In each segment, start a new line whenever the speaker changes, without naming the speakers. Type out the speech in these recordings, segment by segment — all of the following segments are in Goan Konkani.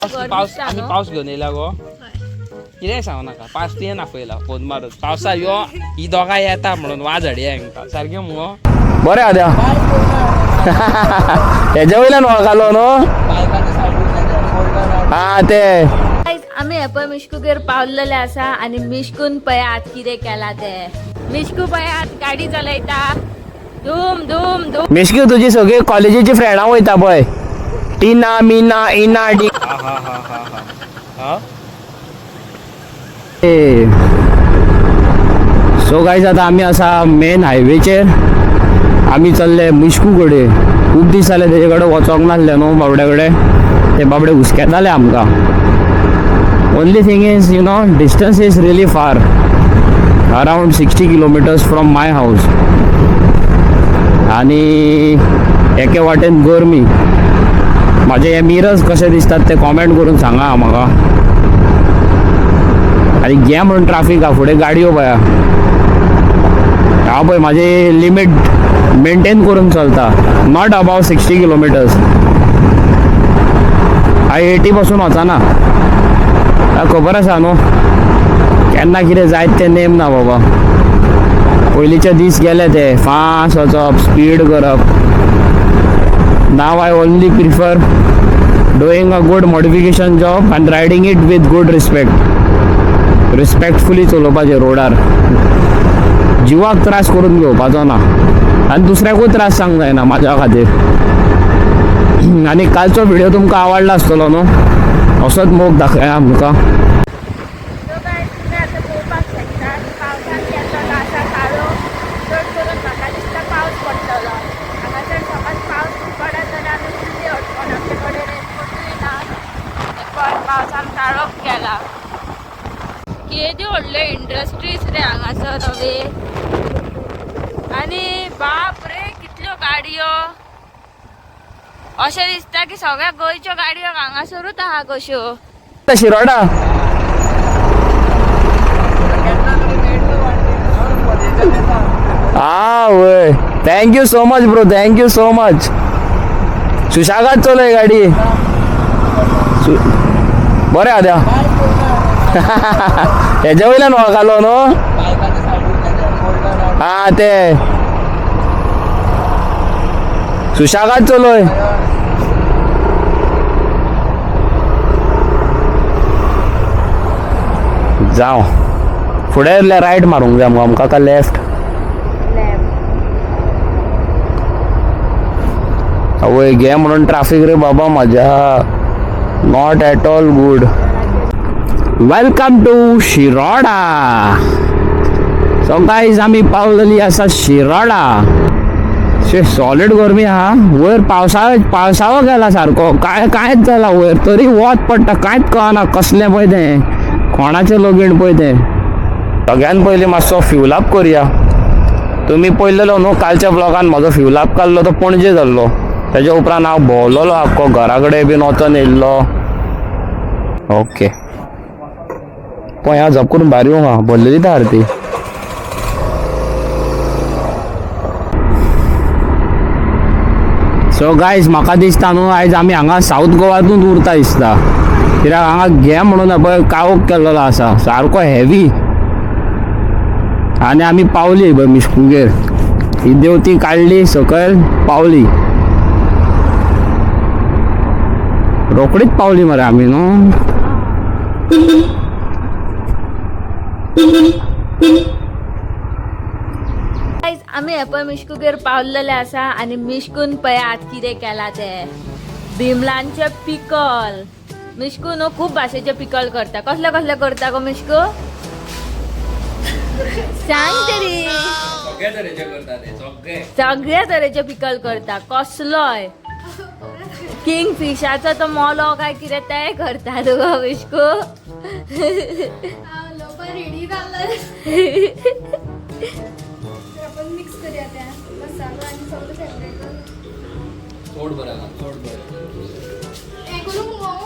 पावस आमी पावस घेवन येयला गो. कितेंय सांगू नाका, पावस तुवें आपयला फोन मारून. पावसा यो, ही दोगां येता म्हणून वाज हाडया हांकां सारकें मुगो.
बरें आद्या, हेज्या वयल्यान वळखालो न्हू. हा ते.
Guys, आमी हे पळय मिश्कुगेर पावलेले आसा आनी मिश्कून पळयात कितें केला ते. मिश्कू पळयात गाडी चलयता, धूम धूम धूम.
मिश्की, तुजी सगळी कॉलेजीची फ्रेंडां वयता पळय, टिना, मिना, इना, डी.
हा हा हा हा हा हा.
सो गायज, आतां आमी आसा मेन हायवेचेर. आमी चल्ले मिश्कू कडेन. खूब दीस जाले तेजे कडेन वचोंक नासले न्हू बाबड्या कडेन. ते बाबडे हुस्केताले आमकां. Only thing is, distance is really far, around 60 kilometers from my house. आनी एके वाटेन गरमी. म्हाजे हे मिरर्स कशे दिसतात ते कॉमेंट करून सांगा म्हाका. आनी गे म्हणून ट्राफीक आहा, फुडें गाडयो पळया. हांव पळय म्हाजी लिमीट मेंटेन करून चलता, not above 60 kilometers. हांव 80 पासून वचना. खबर आसा न्हू, केन्ना कितें जायत तें नेम ना बाबा. पयलींचे दीस गेले ते फास्ट वचप, स्पीड करप. Now I only prefer doing a good modification job and riding it with good respect. Respectfully चलोवपाचें रोडार, जिवाक त्रास करून घेवपाचो ना आनी दुसऱ्याकूय त्रास जावंक जायना म्हाज्या खातीर. आनी कालचो व्हिडिओ तुमकां आवडला आसतलो न्हू, असोच मोग दाखया आमकां.
सो गायज, तुमी आतां पळोवपाक शकता, पावसान केल्लो आसा काळो. चड करून म्हाका दिसता पावस पडटलो हांगासर. समज पावस बी पडत जाल्यार आमी उरली अडकोन, आमचे कडेन रेनकोटूय ना. हे पळय, पावसान काळोख केला. केदी व्हडल्यो इंडस्ट्रीज रे हांगासर हवे. आनी बाप रे, कितल्यो गाडयो! अशें दिसता की सगळ्या गोंयच्यो गाडयो हांगासरूच आहा कश्यो.
शिरोडा.
केन्ना तरी मेळटलो वाटतं.
हा वय, thank you so much bro, thank you so much. सुशागात चलय गाडी. बरें आद्या, हेज्या वयल्यान वळखालो न्हू. हा ते सुशागात चलय. जावं, फुडें रायट मारूंक जाय मुगो आमकां काय लेफ्ट?
लेफ्ट.
आवय, गे म्हणून ट्राफीक रे बाबा म्हज्या. Not at all good. Welcome to Shiroda. So guys, आमी पावलेली आसा शिरोडा. शे, सॉलीड गरमी आहा. वयर पावसा पावसाळो गेला सारको, काय कांयच जाला वयर, तरी वत पडटा. कांयच कळना कसलें पळय तें, कोणाचें लगीण पळय तें. सगळ्यान पयलीं मातसो फ्युल अप करुया. तुमी पळयलेलो न्हू कालच्या ब्लॉगान म्हजो फ्युल अप काडलो तो पणजे जाल्लो. तेज्या उपरांत हांव भोंवलोलो आख्खो, घरा कडेन बीन वचोन येयल्लो. ओके, पळय हांव झप करून भायर येवंक. हा, भरलेली दार ती. सो गायज, म्हाका दिसता न्हू, आयज आमी हांगा सावथ गोवातूच उरता दिसता, कित्याक हांगा घे म्हणून पळय काळोख केल्लो आसा सारको हेवी. आनी आमी पावली पळय मिश्कुगेर. ही देंवती काडली सकयल, पावली, रोखडीच पावली मरे आमी न्हू.
गायज, आमी हे पळय मिश्कुगेर पावलेले आसा आनी मिश्कून पळयात कितें केला ते, बिमलांचे पिकल. मिश्कू न्हू खूब भाशेचे पिकल करता. कसले कसले करता गो मिश्कू, सांग तरी.
सगळे तरेचे करता ते सगळे.
सगळे तरेचे पिकल करता. कसलोय किंग फिशाचो तो मोलो काय कितें तेय करता तूं गो मिश्कू.
रेडी झालं. तर आपण मिक्स करूया त्या मसाला आणि सगळं सेपरेट.
चोड बरें आहा, चोड बरें.
हे करूंक मग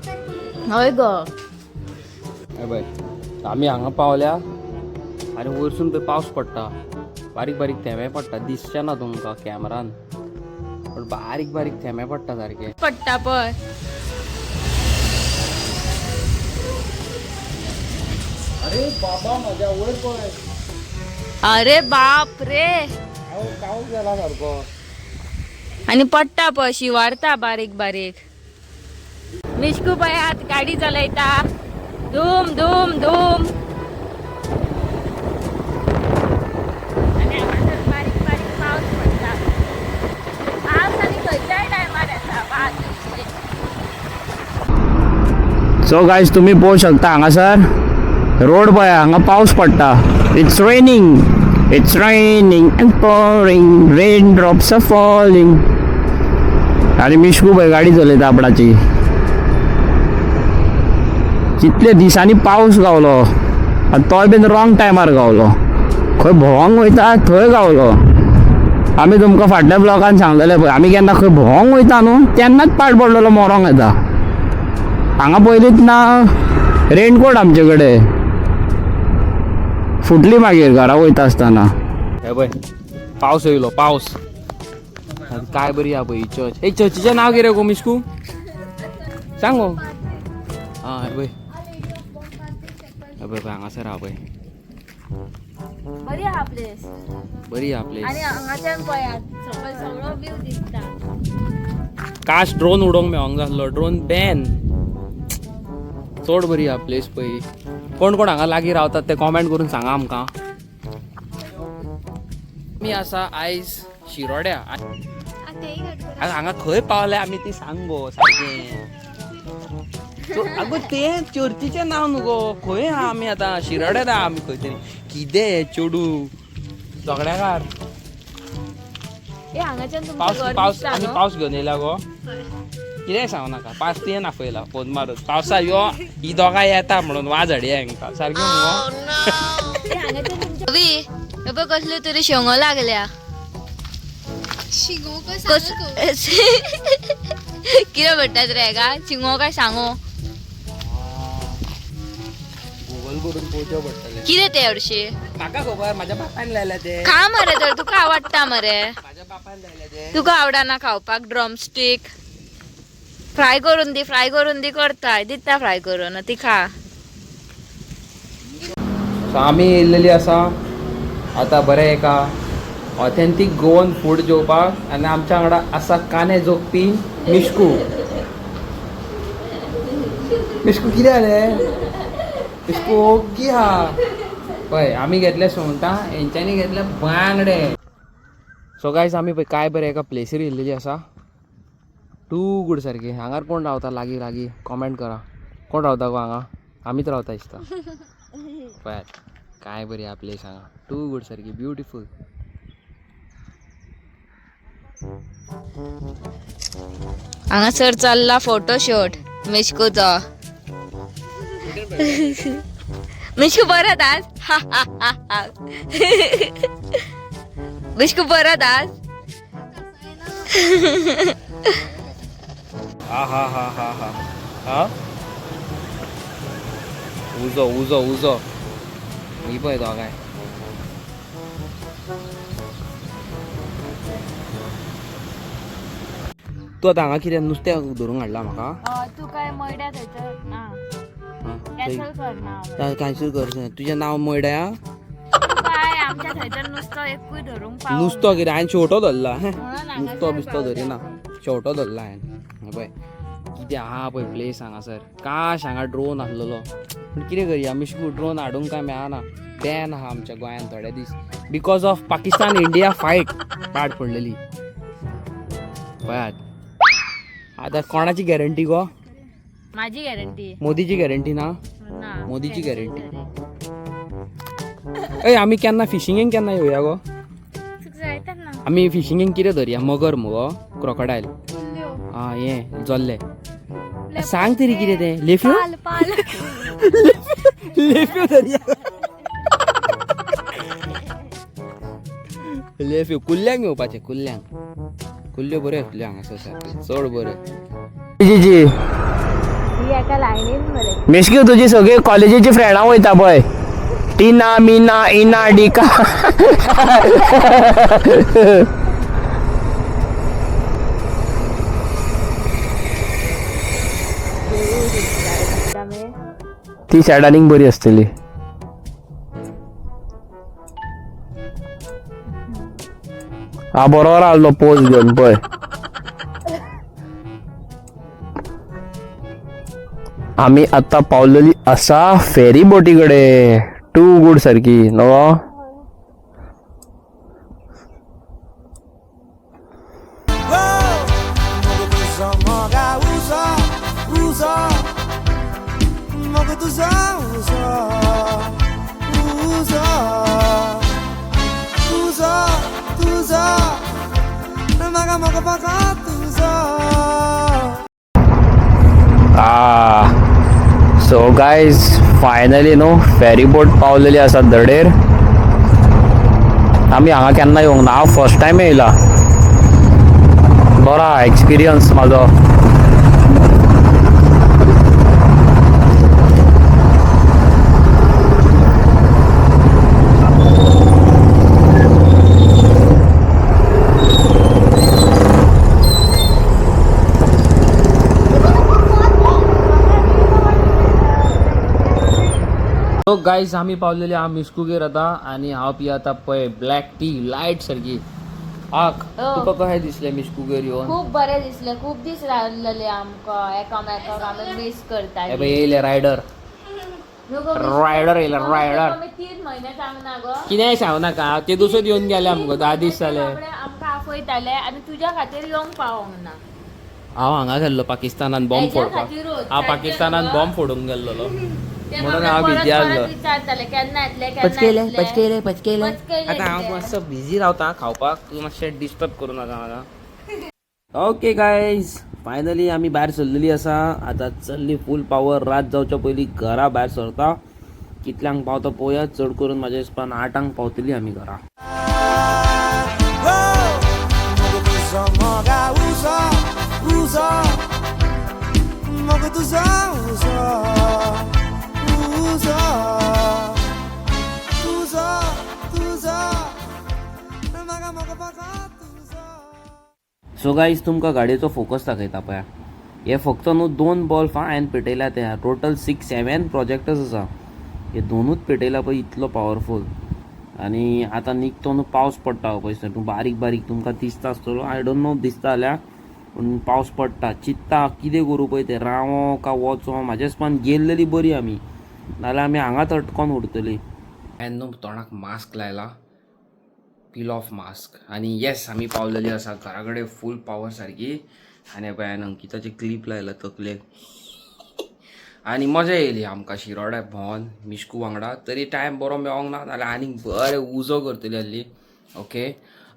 पॅक करूंक.
हय गो.
हे पळय, आमी हांगा पावल्या आनी वयरसून पळय पावस पडटा, बारीक बारीक थेंबे पडटा. दिसचे ना तुमकां कॅमरान, पण बारीक बारीक थेंबे पडटा सारके.
पडटा पळय.
बाबा माझ्या वयर पळय.
अरे बाप रे.
कावूक जाला सारको.
आणि पडटा पळय, शिवारता बारीक बारीक. मिशकू पयात गाडी चलयता, धूम धूम धूम. आणि हांगासर बारीक बारीक पावस पडटा. पावस आनी खंयच्याय टायमार येता वाज.
सो गायज, तुम्ही पळोवंक शकता हांगासर रोड पळया, हांगा पावस पडटा. It's raining, it's raining and pouring, rain drops are falling. आनी मिशकू पळय गाडी चलयता आपणाची. कितले दिसांनी पावस गावलो आनी तोय बीन रॉंग टायमार गावलो. खंय भोंवंक वयता थंय गावलो. आमी तुमकां फाटल्या ब्लॉगान सांगलेले पळय, आमी केन्ना खंय भोंवंक वयता न्हू तेन्नाच पाड पडलेलो मरोंक येता. हांगा पयलींच ना रेनकोट आमचे कडेन, फुटली मागीर घरा वयता आसतना.
हे पळय पावस येयलो पावस. आनी काय बरी आहा पळय ही चर्च. हे चर्चीचें नांव कितें गो मिशकू, सांग गो. आं हे पळय, हे पळय पळय हांगासर आहा पळय.
बरी आहा प्लेस.
बरी आहा प्लेस.
आनी हांगाच्यान पळयात सकयल सगळो व्यू दिसता.
काश ड्रोन उडोवंक मेळोंक जाय आसलो, ड्रोन बॅन. चड बरी आहा प्लेस पळय. कोण कोण हांगा लागीं रावतात ते कॉमेंट करून सांगा आमकां. आमी आसा आयज शिरोड्या. आनी हांगा खंय पावले आमी ती सांग गो सारकें. आगो तें चर्चीचें नांव न्हू गो. खंय आहा आमी आतां? शिरोड्यात आहा आमी खंय तरी. कितें हें चेडूं झगड्याकार.
ए हांगाच्यान तुमचें
पावस
घर
पावस
दिसता
आमी
न्हू?
पावस घेवन येयला गो. कितेंय सांगू नाका, पावस तुवें आपयला फोन मारून. पावसा यो ही दोगां येता म्हणून वाज हाडया हांकां सारकें मुगो.
ए, हांगाच्यान तुमचें हे पळय कसल्यो तरी शेंगो लागल्या.
शिगो
कस कितें म्हणटात रे हेका, शिंगो काय सांगो?
गुगल करून पळोवचें पडटलें.
कितें तें हरशीं?
म्हाका खबर, म्हाज्या बापायन लायल्या ते.
खा मरे तर, तुका आवडटा मरे.
म्हाज्या बापायन लायल्या ते.
तुका आवडना खावपाक ड्रमस्टीक? फ्राय करून दी, फ्राय करून दी करताय, दिता फ्राय करून ती खा.
सो आमी येयल्लेली आसा आतां बरें एका ऑथेंटीक गोवन फूड जेवपाक. आनी आमच्या वांगडा आसा काने जोगपी मिशकू. मिशकू कितें जालें? मिशकू ओग्गी आहा. पळय आमी घेतले सुंगटां, हेंच्यांनी घेतले बांगडे. सो गायज, आमी पळय काय बरें एका प्लेसीर येयल्लेली आसा, टू गूड सारकी. हांगार कोण रावता लागीं लागीं कॉमेंट करा. कोण रावता गो हांगा? आमीच रावता दिसता. पळयात काय बरी आहा प्लेस हांगा, टू गूड सारकी, ब्युटिफूल.
हांगासर चल्ला फोटोशूट मिशकूचो. मिशकू परत आज, मिशकू परत आज.
हा हा हा हा हा हा उजो उजो उजो. ही पळय दोगांय. तूं आतां हांगा कितें नुस्तें धरूंक हाडला म्हाका?
तूं काय मयड्या थंयसर ना, कॅन्सल कर ना.
कॅन्सल कर. तुजें नांव मयड्या?
काय आमच्या थंयसर नुस्तो एकूय धरूंक पाव
नुस्तो कितें हांवें शेवटो धरला.
म्हणून
नुस्तो बिस्तो धरिना, शेवटो धरला हांवें. पळय कितें आहा पळय प्लेस हांगासर. काश हांगा ड्रोन आसलेलो, पूण कितें करया मिशकू, ड्रोन हाडूंक काय मेळना. बॅन आहा आमच्या गोंयांत थोडे दीस because of Pakistan India fight पाड पडलेली. पळयात आतां कोणाची गॅरंटी गो?
माझी गॅरंटी.
मोदीची गॅरंटी ना?
ना.
मोदीची गॅरंटी. ए आमी केन्ना फिशिंगेक केन्ना येवया गो?
जायतात ना.
आमी फिशिंगेक कितें धरया? मगर मुगो, क्रोकोडायल, आं हें जल्ले. सांग तरी कितें तें. लेफ्यो?
पाल पाल.
लेफ्यो धरया. लेफ्यो कुल्ल्यांक येवपाचें, कुल्ल्यांक. कुल्ल्यो बऱ्यो आसल्यो हांगासर सारक्यो, चड बऱ्यो.
जी
ही एका लायनीन मरे.
मिशक्यू, तुजी सगळी कॉलेजीची फ्रेंडां वयता पळय, टिना मिना इना डिका. ती सायड आनीक बरी आसतली. हा बरोबर आसलो पोज घेवन पळय. आमी आतां पावलेली आसा फेरी बोटी कडे. टू गुड सारकी न्हू. सो गायज फायनली न्हू फेरी बोट पावलेली आसा धडेर. आमी हांगा केन्ना येवंक ना, हांव फर्स्ट टायम येयला. बरो एक्सपिरियन्स म्हाजो.
सो गायज आमी पावलेले आहा मिस्कुगेर आतां आनी हांव पियेता पळय ब्लॅक टी लायट सारकी. आक
हो.
तुका कशें दिसलें मिस्कुगेर येवन?
खूब बरें दिसलें. खूब दीस रावलेले आमकां एकामेकाक आमी मिस
हे
करताली.
पळय येयले रायडर.
न्हू गो,
रायडर येयला रायडर.
आमी 3 म्हयने सांगना गो.
कितेंय सांगू नाका, ते दुसरें येवन गेले आमकां 10 दीस जाले.
आमकां आफयताले आनी तुज्या खातीर येवंक पावोंक ना.
हांव हांगा गेल्लो पाकिस्तानान बॉम्ब
हेज्या
फोडपाक.
खातीरूच,
हांव पाकिस्तानान
सारकें
बॉम्ब फोडूंक गेल्लो
ते
म्हणून
बाबडे
हांव
परत
बिजी
परत
आसलो.
विचारताले केन्ना येतले केन्ना येतले.
पचकेले पचकेले.
पचकयले
आतां हांव
कितें?
मातसो बिजी रावता खावपाक, तूं मातशें डिस्टर्ब करूं नाका म्हाका. ओके गायज, फायनली आमी भायर सरलेली आसा. आतां चल्ली फूल पावर. रात जावच्या पयलीं घरा भायर सरता. कितल्यांक पावता पळोवया. चड करून म्हाज्या हिसपान 8ांक पावतली आमी घरा. सो गायज तुमकां गाडयेचो फोकस दाखयता पळया. हे फक्त न्हू 2 बल्ब हांवें पेटयल्या ते. टोटल 6-7 प्रोजेक्टर्स आसा. हे दोनूच पेटयला पळय इतलो पावरफूल. आनी आतां निकतो न्हू पावस पडटा पळय तूं बारीक बारीक तुमकां दिसता आसतलो. I don't know दिसता जाल्यार, पूण पावस पडटा. चित्ता कितें करूं पळय तें, रावो काय वचो. म्हाज्या हिसपान गेल्लेली बरी आमी, नाल्यार आमी हांगाच अटकोन उरतली. हांवें न्हू तोंडाक मास्क लायला, पील ऑफ मास्क. आनी येस आमी पावलेली आसा घरा कडेन फूल पावर सारकी. आनी पळय हांवें अंकिताची क्लीप लायला तकलेक. आनी मजा येयली आमकां शिरोड्या भोंवन मिश्कू वांगडा. तरी टायम बरो मेळोंक ना, नाल्यार आनीक बरें उजो करतली आसली. ओके,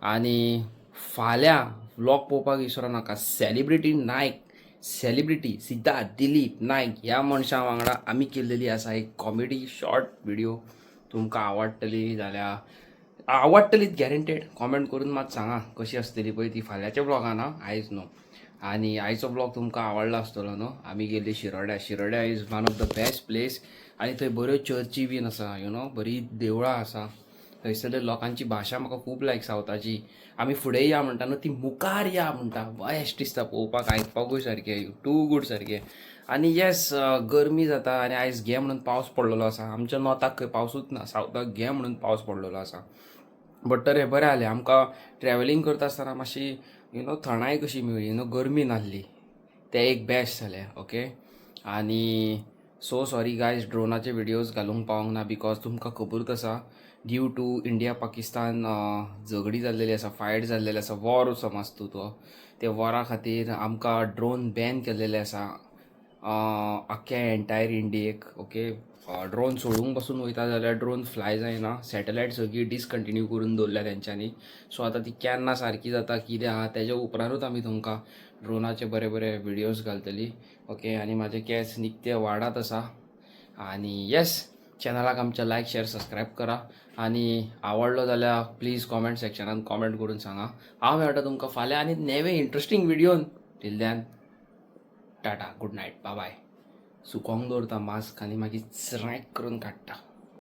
आनी फाल्यां व्लॉग पळोवपाक विसरो नाका. सेलिब्रिटी नायक, सेलिब्रिटी सिद्धार्थ दिलीप नायक ह्या मनशा वांगडा आमी केल्लेली आसा एक कॉमेडी शॉर्ट व्हिडिओ. तुमकां आवडटली जाल्यार आवडटलीच गॅरंटेड. कॉमेंट करून मात सांगा कशी आसतली पळय ती फाल्यांच्या व्लॉगान. आयज न्हू. आनी आयचो व्लॉग तुमकां आवडला आसतलो न्हू. आमी गेल्ली शिरोड्या. शिरोड्या is one of the best place. आनी थंय बऱ्यो चर्ची बीन आसा, you know, बरी देवळां आसा. थंयसरले लोकांची भाशा म्हाका खूब लायक सावथाची. आमी फुडें या म्हणटा न्हू, ती मुखार या म्हणटा. बेस्ट दिसता पळोवपाक, आयकपाकूय सारकें टू गूड सारकें. आनी येस गरमी जाता. आनी आयज घे म्हणून पावस पडलेलो आसा. आमच्या नॉर्थाक खंय पावसूच ना, सावथाक घे म्हणून पावस पडलेलो आसा. बट तर हें बरें जालें आमकां ट्रॅवलिंग करता आसतना मातशी you know थंडाय कशी मेळ्ळी, you know, गरमी नासली, तें एक बेस्ट जालें. ओके, आनी सो सॉरी गायज ड्रोनाचे व्हिडियोज घालूंक पावोंक ना because तुमकां खबरूच आसा ड्यू टू इंडिया पाकिस्तान झगडी जाल्लेली आसा, फायट जाल्लेली आसा, वॉर समज तूं तो. ते वॉरा खातीर आमकां ड्रोन बॅन केल्लेले आसा आख्ख्या एंटायर इंडियेक. ओके, ड्रोन सोडूंक पासून वयता जाल्यार ड्रोन फ्लाय जायना. सॅटेलायट सगळी डिसकंटिन्यू करून दवरल्या तेंच्यांनी. सो आतां ती केन्ना सारकी जाता कितें आहा तेज्या उपरांतूच आमी तुमकां ड्रोनाचे बरे बरे व्हिडियोज घालतली. ओके, आनी म्हाजे केंस निकते वाडत आसा. आनी येस, चॅनलाक आमच्या लायक शेअर सबस्क्रायब करा. आनी आवडलो जाल्यार प्लीज कॉमेंट सेक्शनान कॉमेंट करून सांगा. हांव मेळटा तुमकां फाल्यां आनी नवे इंट्रस्टींग व्हिडियोन. Till then tata, good night, bye bye. सुकोंक दवरता मास्क आनी मागीर च्रॅक करून काडटा.